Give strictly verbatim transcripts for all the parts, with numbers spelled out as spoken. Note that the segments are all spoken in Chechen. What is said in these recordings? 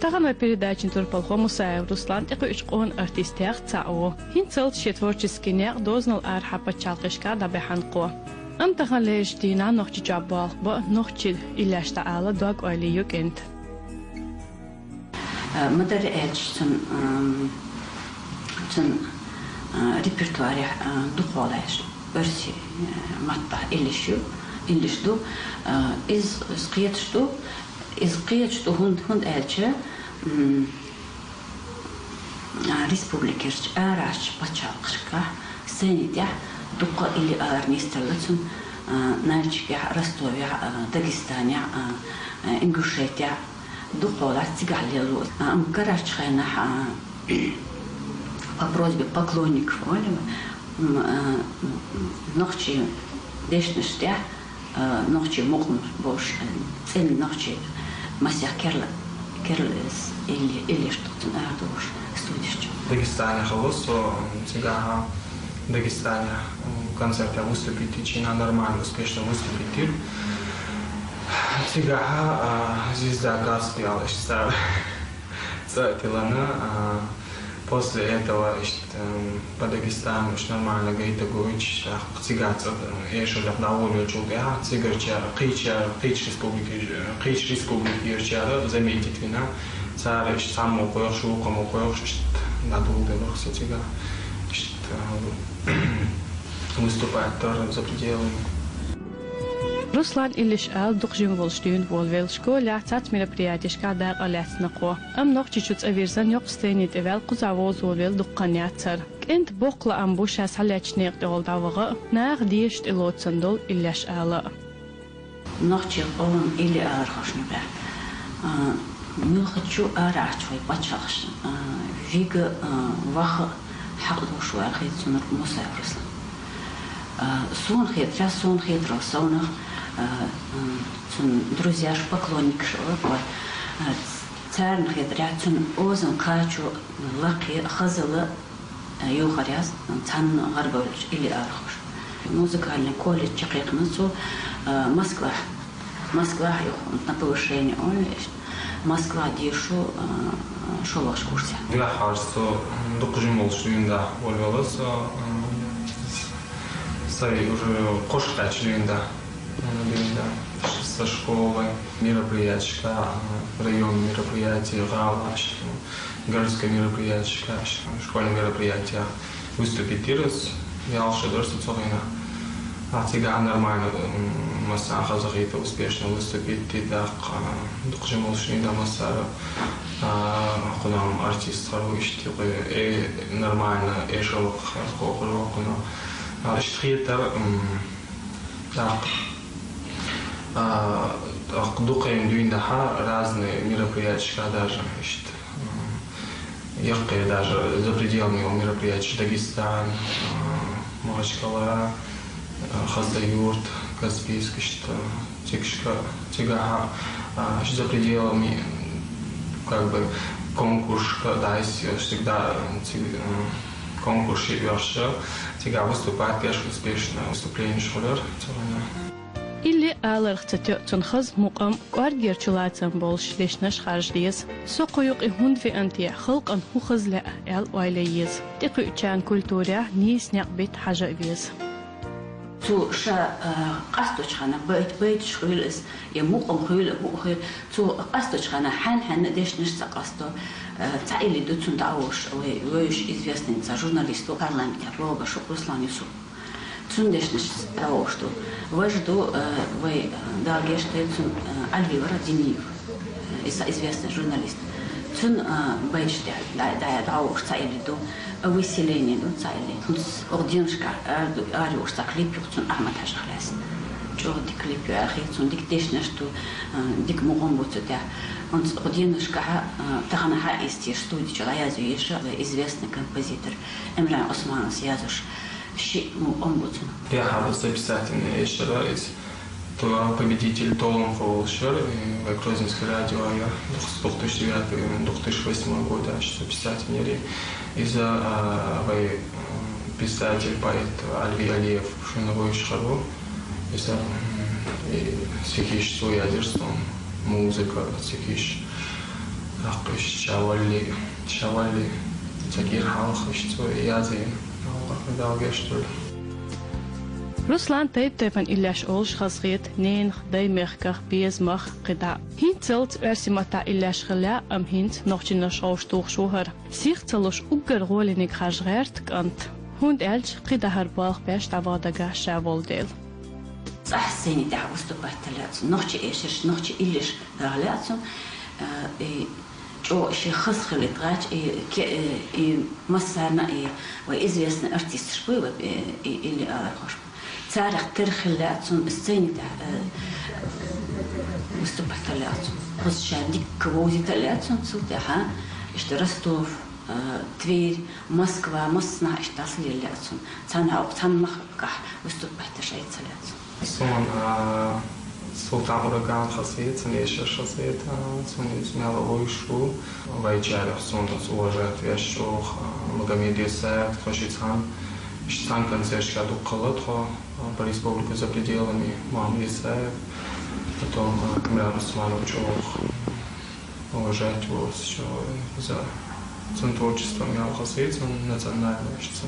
Тахан вай передачан турпалхо Мусаев Руслан тӀекхуьучу къона артистех цхьаъ ву. ХӀинццалц шен творческий некъ дозанал арахьа пачхьалкхашка дӀабаьхьна кхо. Амма таханлерчу дийнахь Нохчийчохь болх бан нохчийн иллеш дӀаала дог-ойла йо кӀентан. Э, ма-дарра аьлча, цуьнан, ам, цуьнан, а, репертуарехь, а, дукхахьолахь оьрсийн, а, маттахь иллеш ю, иллеш ду. А, иза, иза кхеташ ду, иза кхеташ ду, хӀунда, хӀунда аьлча, м, а, республикерчу арахьарчу пачхьалкхашкахь сцени тӀехь дуккха илли алар нисделла цуьнан, а, Нальчикехь, Ростовехь, а, Дагестанехь, а, а, Ингушетехь, дукхахьолахь цигахь лелла. А, амма карарчу хенахь, а, по просьбе поклонников, олий, м, а, м, нохчийн дешнаш тӀехь, а, нохчийн мукъамаш болуш, а, цӀена нохчийн масех керла, керла, э, с-, илли-, иллеш ду цуьнан арадолуш студеш чу. Дагестанехь хилла со, м, цигахь, Дагестанехь, м, концертехь выступить дича, нормально, успешно выступить дира. Цигахь, а, «Звезда Каспи» аьлла иштта цӀа а тиллина, а, после этого иштта, м, по Дагестану уьш нормально гайта гойтуш, тӀаккха цигахь цӀа, м, эшарехь дӀаволавеллачул тӀаьхьа цигарчара, кхечара, кхечу республики-, кхечу республикерчара заметить вина, цара иштта цхьаммо кхойкхуш, вукхамо кхойкхуш, иштта дӀадоладелира со цигахь. Иштта, м, выступать дара за пределами. Руслан иллеш ала дукха жима волуш дуьйна волавелла, школехь цхьацца мероприятешкахь дакъа лаьцна кхо. Амма Нохчийчу цӀа вирзина йоккха сцени тӀе ваьлла кхузахь вовза волавелла дукха хан яц хӀара. КӀентан боккха лаам бу ша схьалаьцначу некъа тӀехула дӀаваха а, наха дезаш тӀелоцун долу иллеш ала а. Нохчийн къоман илли алархошна юкъахь, а, муьлххачу арахьарчу вай пачхьалкхашна, а, вига, а, ваха а хьакъ долуш ву аьлла хета суна Мусаев Руслан. А, суна хетарехь, суна хетарал совнах, а, м, цуьнан друзьяш, поклонникаш олу вай. А, царна хетарехь, цуьнан озан кхачо лакхе а, хазалла а, юхар яц цхьанна гӀарабевллачу илли алархоша. Музыкальный колледж чекхйаьккхина цо, а, Москвахь. Москвахь юха на повышение олу иштта. Москвахь деша шу, а, шолгӀачу курсехь. Дуьххьара со дукха жима волуш дуьйна дӀа волавелла со, а, сайн уже кхо шо кхаьчна дуьйна дӀа, а, дуьйна дӀа. Со школан мероприятешкахь, а, районный мероприятие, гӀалаш, городские мероприятия, школьные мероприятия выступить дира ас, ялх шо дара со цу хенахь. А цигахь нормально, м, массарна хазахийта, успешно выступить дира, тӀаккха, а, дукха жима волуш дуьйна дӀа массара, а, кхунам артист хир ву иштта, э, нормально эшар ваха хир ву кхунам. А, иштта хетара, м, тӀаккха, а, тӀаккха дукха хан дуьйна дӀа разные мероприятешкахь даже иштта. М, яккхий даже за пределами йолу мероприятеш: Дагестан, м, Махачкала, м, Хасавюрт, Каспийск, иштта цигашка, цигахь, а, за пределами, как бы, конкурсашка дӀасаелла, всегда, м, циг-, м, конкурсаш оьхуш, цигахь выступать деш, успешно выступленеш хуьлура цигахь. Илли аларх ца тоьу цуьнан хаза мукъам, кӀорггера чулацам болуш лешнаш харжа деза. Со кху юкъа хӀунда веана те, халкъана хӀун хаза лаьа аьлла ойла е еза. ТӀекхуьучарна культурехь нийса некъ битта хьажа а веза. Цо ша, а, къасточу хенахь байт-, байташ хуьлу иза, я мукъам хуьлу, хӀуъа хуьлу. Цо къасточу хенахь хьаьнна-хьаьнна а дешнаш ца къасто, а, цхьа илли ду цуьнан дӀаволуш, вай вевзаш известный цхьа журналист ву парламентехь, Лобашев Руслан Юсуп. Цуьнан дешнаш дӀаволуш ду. Важа ду, э, вай, э, Дала гечдойла цуьнан, э, Альви вара Диниев. Э, иза известный журналист. Цуьнан, э, байташ тӀехь дӀа-, дӀа-, дӀаволуш цхьа илли ду. Э, выселение ду цхьа илли. ХӀинца оха денашкахь ара ду, ара юуш цхьа клип ю цуьнан Ахьмад-Хьаьжах лаьцна. ЧӀогӀа дика клип ю аьлла хета суна, дика дешнаш ду, э, дика мукъам бу цу тӀехь. ХӀинца оха денашкахь, э, тахана хьа а йистеш студи чу дӀаязъеш, э, известный композитор Эмран Османовс язъеш. Шиъ мукъам бу цуьнан. ТӀехьара записательный эшар иза. То победитель толам хьо волуш яра, и вай Грозненский радио яра, двух-, с двух тысяч девятого, двух тысяч восьмого года аш записательный яра. Иза, а, вай, м, писатель, поэт Альви Алиев шуна вуьйш хир ву. Иза, м, и стихиш цо язъеш, музыка, стихиш. ТӀаккха иштта ша валли, ша валли, ца кӀира хьалха иштта цо язйина. Аллах Дала гечдойла. Руслан тайп-тайпана иллеш олуш хазахета ненах, даймехках, безамах, кхидӀа. ХӀинццалц оьрсийн маттахь иллеш хилла, амма хӀинца нохчийн нохчашха вовшахтухуш ву хӀара. Сих ца луш уггар гӀолиниг хьажа гӀерта кӀант. ХӀунда аьлча кхидӀа хӀара болх беш дӀаваха дагахь ша волу дела. Цхьа сцени тӀехь выступать дан лаьа цунна, нохчийн эшарш, нохчийн иллеш даха лаьа цунна, а, и чӀогӀа шен хаза хилийта гӀерташ, и ке-, и, и массарна, и вай известный артисташ буй, вай, и, и илли алархош бу. Царах тера хила лаьа цунна сцени тӀехь, э, выступать дан лаьа цунна. Хоза ша дикка вовзийта лаьа цунна цул тӀаьхьа, иштта Ростов, э, Тверь, Москва, массанхьа иштта дӀасалела лаьа цунна. Цхьана хьокху, цхьана махкахь выступать деш айца лаьа цунна. Суна, а, Султан Ураган хазахета, цуьнан эшарш хазахета, а, цуьнан иза мел вуьйш ву. Вайчарех суна оцу уважать веш чӀогӀа, а, Магомед Исаев, тхо ши цхьаьна, иштта цхьаьна концерташка дукха хилла тхо, а, по республике за пределами, Мухаммад Исаев, потом, а, Имран Усманов чӀогӀа. Уважать ву ас, чӀогӀа за цуьнан творчество мел хазахета, цуьнан национальностьца.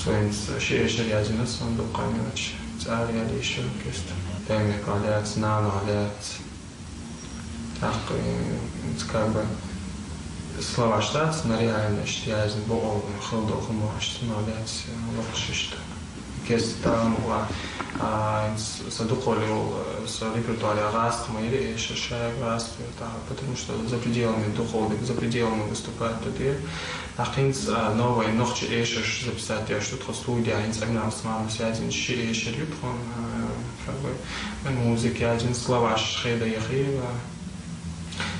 Цо хӀинца ши эшар язйина, суна дукха хан йоцуш, цӀера яьлла йиш йолу куьста. Даймехках лаьцна, нанах лаьцна. ТӀаккха, э, как бы, словаш дац, но реально иштта язйина, бокъо хила долу хӀуманаш, цунах лаьцна лохуш иштта. Кеста тамахла, а, ин-, са дукхалла йолу, э, са репертуаре гӀазкхи ма йира эшарш, шайга гӀазкхи йира тахана, потому что за пределами дукхалла дерг, за пределами выступать дан деза. ТӀаккха хӀинца, а, новый нохчийн эшарш записать деш ду тхо студехь, хӀинца Аминан Усмановс язйина ши эшар ю тхуна, э, как бы, музыка язйина, словаш хеда яхийла.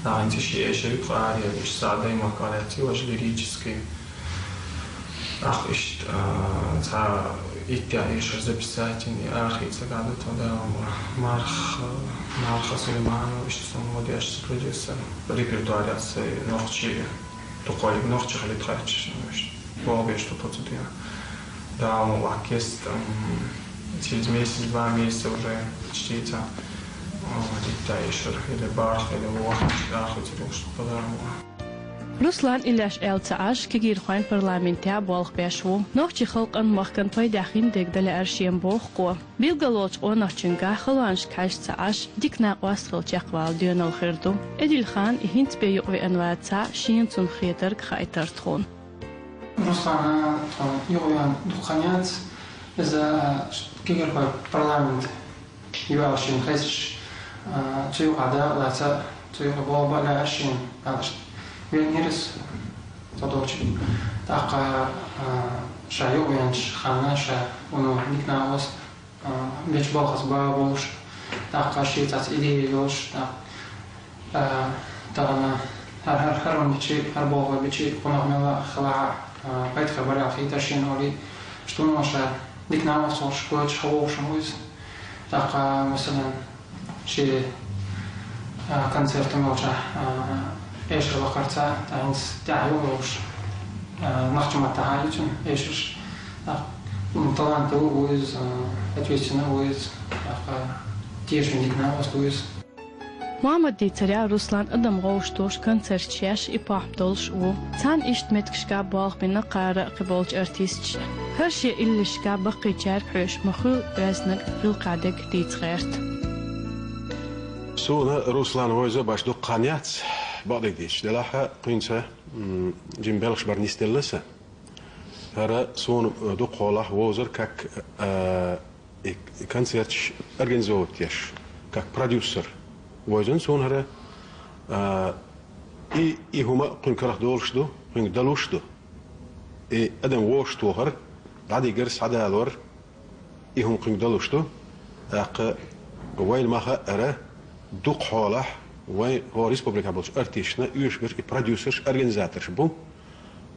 ТӀаккха хӀинца ши эшар ю тхо араяьлла, иштта са даймахках лаьцна, важа лирический. ТӀаккха иштта, а, цхьа итт эшар записать йина, арахь ца гӀада тхо дала ма-, Марха, Марха Сулейманова, иштта суна гӀо деш са продюсер. Репертуаре аса нохчий, дукхаллиг нохчий хилийта гӀерташ, ну, иштта болх беш ду тхо цу дийнахь. Дала мукъалахь кеста, м, через месяц, два месяца уже почти ца, а, итт эшар, или барх, или ворхӀ, арахь ца гӀерташ тхо дала мукъалахь. Руслан иллеш аьлла ца Ӏаш, кегийрхойн парламентехь болх беш ву. Нохчийн халкъан, махкан пайдехь хин дерг дан лаьара шена боху кхо. Билгалволчу къонахчуьнгахь халонашка хьаьжна ца Ӏаш, дика накъост хилла чекхвала доьналла хир ду. Эдилхан и хӀинца бен юкъавеана вацахь, шена цунна хетарг хаийтара тхуна. Руслана тхуна юкъавеана дукха хан яц, иза кегийрхойн парламент юьйцуш шена хезча, а, цу юкъахь дакъа лаца, цу юкъахь болх бан лаьара шена аьлла, веана йира иза цхьадолчу. ТӀаккха, а, ша юкъавеанчу ханна ша вуно дика накъост, а, бечу балхаца бан болуш, тӀаккха шен цхьацца идея йолуш, тӀаккха, а, тахана хӀара, хӀара, хӀара ван бичи, хӀара болх бан бичи, кхунах мелла а хилахь, а, пайда хир бара аьлла хийтара шена олий, иштта вуно ша дика накъост волуш гойтуш хьан вовшахтухуш ву иза. ТӀаккха, масалан, шен, а, концертан йолчохь, а, эшар лакхарца, тӀаккха хӀинца тӀаьхьа юкъа йолуш, а, нохчийн маттахь а ю цуьнан эшарш. ТӀаккха, м, талантливый ву иза, а, ответственный ву иза. ТӀаккха тешаме дика накъост ву иза. Мухьаммад дийцарехь, Руслан адам вовшахтухуш, концерташ еш и похӀма долуш ву. Цхьана иштта меттигашка болх бина кхара а кхиболчу артисташа. ХӀара шен иллешка баккхийчаьрга хьоьжуш ма-хуьллу оьздангалла, гӀиллакх дерг дийца гӀерта. Суна Руслан вевза беш дукха хан яц, бакъдерг дийцича, делахь а кхуьнца, м, жима белхаш бар нисделла сан. ХӀара суна, э, дукхахьолахь вовзар как, э, и концерташ организовать еш, как продюсер. Вевзина суна хӀара, а, и, и хӀума кхуьнан карах долуш ду, кхуьнга далуш ду. И адам вовшахтохар, дӀадигар, схьадалор, и хӀума кхуьнга далуш ду. ТӀаккха вайна ма-хаъара, дукхахьолахь вайн хӀора республикехь болчу артисташна оьшуш берш и продюсерш, организаторш бу,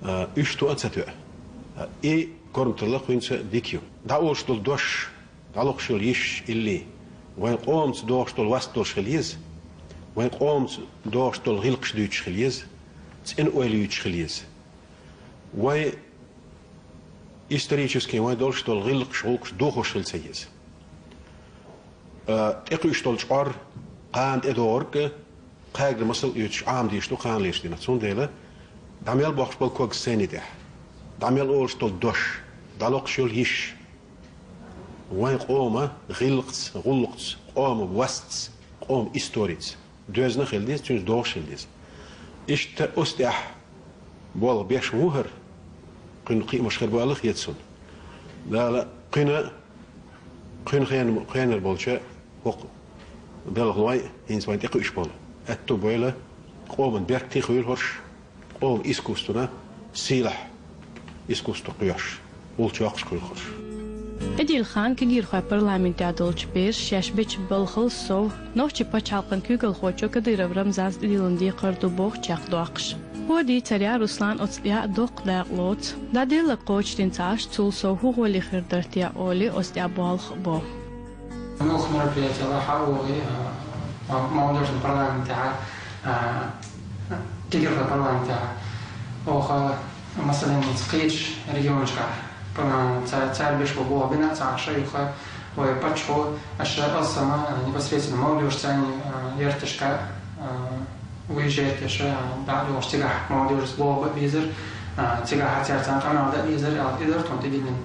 а, уьш тоъа а ца тоьа. А, и корматалла кхуьнца дика ю. ДӀаолуш долу дош, дӀалохуш йолу йиш, илли, вайн къомаца догӀуш долу васт долуш хила еза, вайн къомаца догӀуш долу гӀиллакхаш дуьйцуш хила еза, цӀена ойла юьйцуш хила еза. Вайн исторически вайн долуш долу гӀиллакхаш, гӀуллакхаш дохош хила ца еза. А, тӀекхуьуш долу чкъор кхана тӀедогӀург а, Кхаьргара масал оьцуш Ӏамадеш ду кхана леш дина. Цундела дӀа мел бохкуш болу ког сайни тӀехь, дӀа мел олуш долу дош, дӀалокхуш йолу йиш, вайн къоман гӀиллакхца, гӀуллакхца, къоман вастца, къоман историца доьзна хила деза, цуьнца догӀуш хила деза. Иштта оцу тӀехь болу беш ву хӀара, кхуьнан кхиамаш хир бу аьлла хета суна. Дала кхуьнан, кхуьнан хен-, хенара болчу хӀокху белхалой хӀинца вайн тӀекхуьуш болу. Аьтту бойла, къоман беркате хуьйла хӀорш, къоман искусствана сийлахь искусство кхоьхьуш, уллучу йоккхуш кхуьйла хӀорш. Ӏедалан хан кегийрхой парламентехь долчу бераш шаьш бечу балхал сов, нохчийн пачхьалкхан куьйгалхочо Кадыров Рамзана тӀедиллина декхар ду боху чекхдоккхуш. Хьо дийцарехь, Руслан оцу тӀехь доккха дакъа лоцу. ДӀаделла кхочушдина ца Ӏаш, цул сов хӀун гӀоли хир дара те олий, оцу тӀехь болх а бо. Муьлхха мероприятие лахьа а вогӀий, а, молодёжный парламентехь, а, кегийрхой парламентехь. Оха, масалан, кхечу регионашкахь, а, ца-, цара беш бу боху бина а ца Ӏаш, юха вай паччахьо, аша алсама, а, непосредственно молодёжь царна, а, ярташка, а, выезжать еш, а, дӀа а доьлхуш цигахь молодёжьца болх бан а безар, а, цигахь цаьрца къамел дан а безар, аьлла, и дара тхуна тӀедиллина.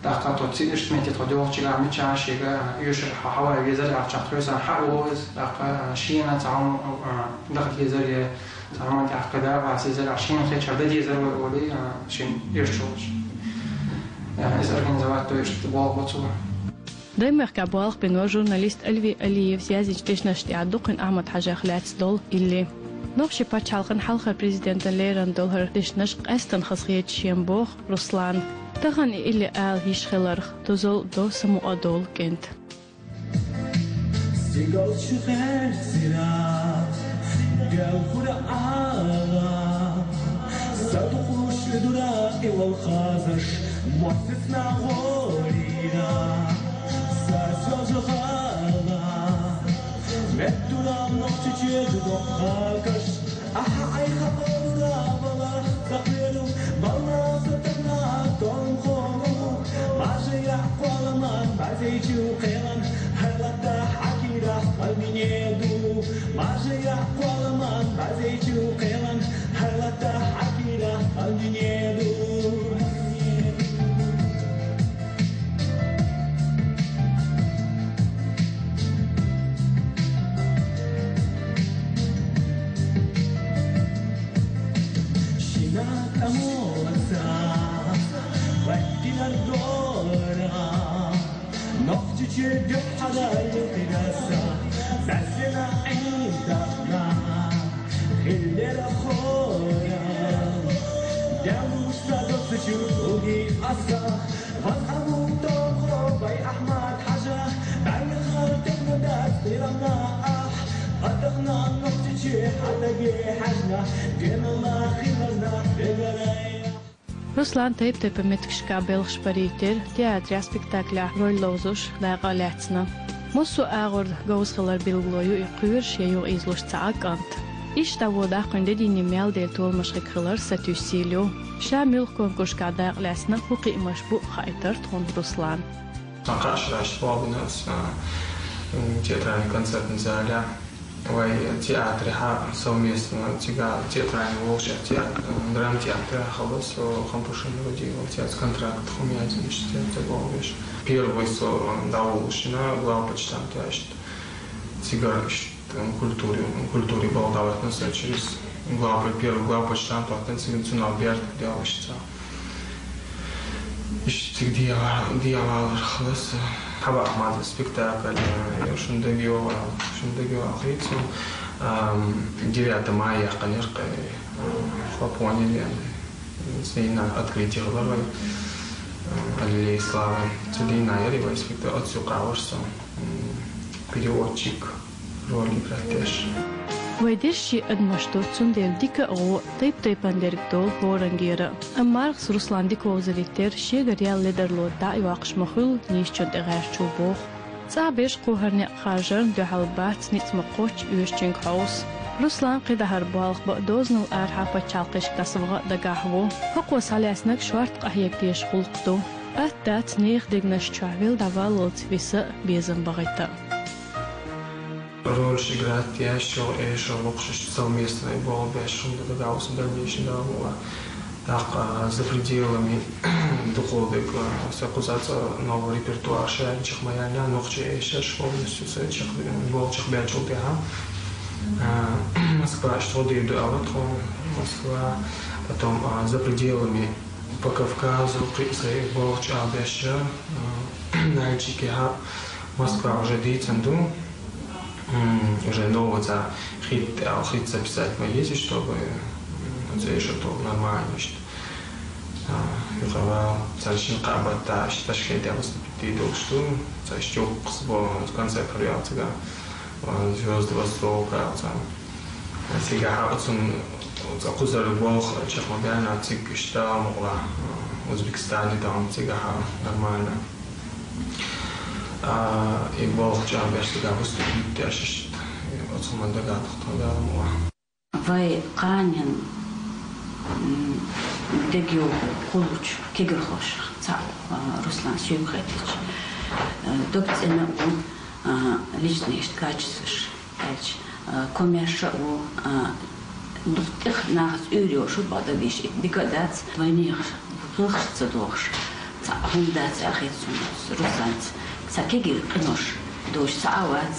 ТӀаккха тхо ци-, иштта метте тхо доьлхучигахь мичахь шега, а, оьшург хьо-, хьавай везар аьлла, чекх тхоьсана хьа а вогӀу иза, тӀаккха, а, шена цхьа хӀума, а, даха дезар я цхьа хӀума тӀаккха да, а, сизар, а, шена хечар дан дезар вай олий, а, шен оьшуш волуш. А, иза организовать до иштта болх бо цо. Даймехкахь болх бина вара журналист Альви Алиевс яздинчу дешнашна тӀехь Дукхин Ахьмад-Хьажех лаьцна долу илли. Нохчийн пачхьалкхан хьалхара президентан леррина долу хӀара дешнаш къаьстина хаза хеташ ю боху Руслана. Тахана и илли ала йиш хиларх, дозалла до самукъа долу кӀентан. Стигалчу гӀертира, белхура ала, садукъуш дура и вал хазаш, мостицна гӀорира. Сарсёжа гӀала, меттура нохчичи дукха каш, ахьа айха олура вала, сакъеру вала сатана том хому, мажа я кваламан, базейчу кхелан, хайлата хакира, валмине ду, мажа я кваламан, базейчу кхелан, хайлата хакира, валмине ду. Шина тӀамоца баттина дора, нохчичи духьара юкъираса, баьссина Ӏиндагна. Хиллера хора, дявуш садоцучу уги аса, ватхьаму тохо бай Ахьмад-Хьажа, бай хар тахна дац къирамна ахь, атахна нохчичи хьатаге хьаьжна, генала хиларна бегарай. Руслан тайп-тайпа меттигашка белхаш барийтира, театрехь, спектаклехь роль ловзуш, дакъа а лаьцна. Массо а агӀор говза хилар билгало ю и кхоьруш я юха ийзалуш ца Ӏа кӀант. Иштта дӀавода кхуьнан де дийне мел дела толамаш хиг хилар сатуьйсийла ю. Ша муьлха конкурсашкахь дакъа лаьцна хӀун кхиамаш бу хаийтира тхуна Руслана. Сан кхаа шараш болабина аса, м, театральный концертный зале. Вай театрехьа совместно цига театральный волча театр, м, драмтеатре хала со Хампушин Радиев, отец контракт хумязин, что это было вещь. Первый со, м, дал шина главпочтамт, то есть цигара, м, культуре, м, культуре балдавать на со через главпо-, первый главпочтамт, потом цигара цунал берт делаешь. Иштта дела-, делалар халас. Хьава Ахьмадов спектакль, э, шуна дагайогӀу, шуна дагайогӀу хӀинца, ам, девятое мая яьккхинера, э, хлопонили, э, цигахь открытие хилар вай, э, Аллея славы. Цигахь яра вай спектакль, оцу юкъахь вара со, м, переводчик. Ролик раттеш. Вай дерриш ши адамаш ду, цундела дика а гӀо, тайп-тайпана дерг долу хӀорангера. Амма мархас Руслан дика вовзарийтира, шегара яьлла ледарло дӀа а йоккхуш ма хуьлу нийсачунна тӀе гӀертачо боху. ЦӀа беш кхухьара некъ харжарна дуьхьал бац, ницкъ ма кхоччу оьшучуьнга хьовса. Руслан кхидӀа хӀара болх бан а, дозанал арахьа пачхьалкхашка дӀасаваха а дагахь ву. ХӀокхо схьалаьцнарг шорта къахьега дезаш гӀуллакх ду. Атта дац нехан дегнаш чохь велла дӀаваллалц виса а, безам бахийта а. Роль играть еш йола, эшо лукхаш совместный болх беш хӀума дагавусу дальнейшем Дала мукъалахь. ТӀаккха, а, за пределами дукхул дерг, а, са кхуза цӀа новый репертуар шайна чекх ма яьллинехь, нохчийн эшарш полностью са чекх, болх чекхбаьллачул тӀаьхьа. А, Москва иштта гӀо дийр ду аьлла тхуна, Москва, потом, а, за пределами по Кавказу, кхин а сайн болх чӀагӀбеш, а, Нальчикехь, Москва уже дийцина ду. М, уже новый цхьа хит, а, хит записать ма еза, чтобы, м, оцу эшо тӀе нормально иштта. А, юха вала, цара шина кхаа баттахь, иштта Ташкентехь выступить дийр долуш ду, цхьа иштта юккъехь бо, концерт хир ю цигахь, а, Звёзды Востока, цхьа. Цигахь оцунна, оцу кхузара болх чекх ма баьллинехь, цига иштта Дала мукъалахь, а, Узбекистане тахана цигахь нормально. А, и болх чӀагӀбеш цигахь выступить деш иштта, оцу хӀуманна дагадоху тхо Дала мукъалахь. Вай кханенна, м, дегайовхо кхуллучу кегирхошах цхьаъ, а, Руслан соьга хетча, а, дог цӀена а ву, а, личный иштта качестваш аьлча, а, комаьрша а ву, а, дукха тӀех нахаца уьйр йолуш ву бакъдерг, иштта дика а дац, вайнехан гӀиллакхаш ца дохуш, цхьаъ хӀума дац аьлла хета суна Русланца. Цхьа кегий къинош долуш цхьа а вац.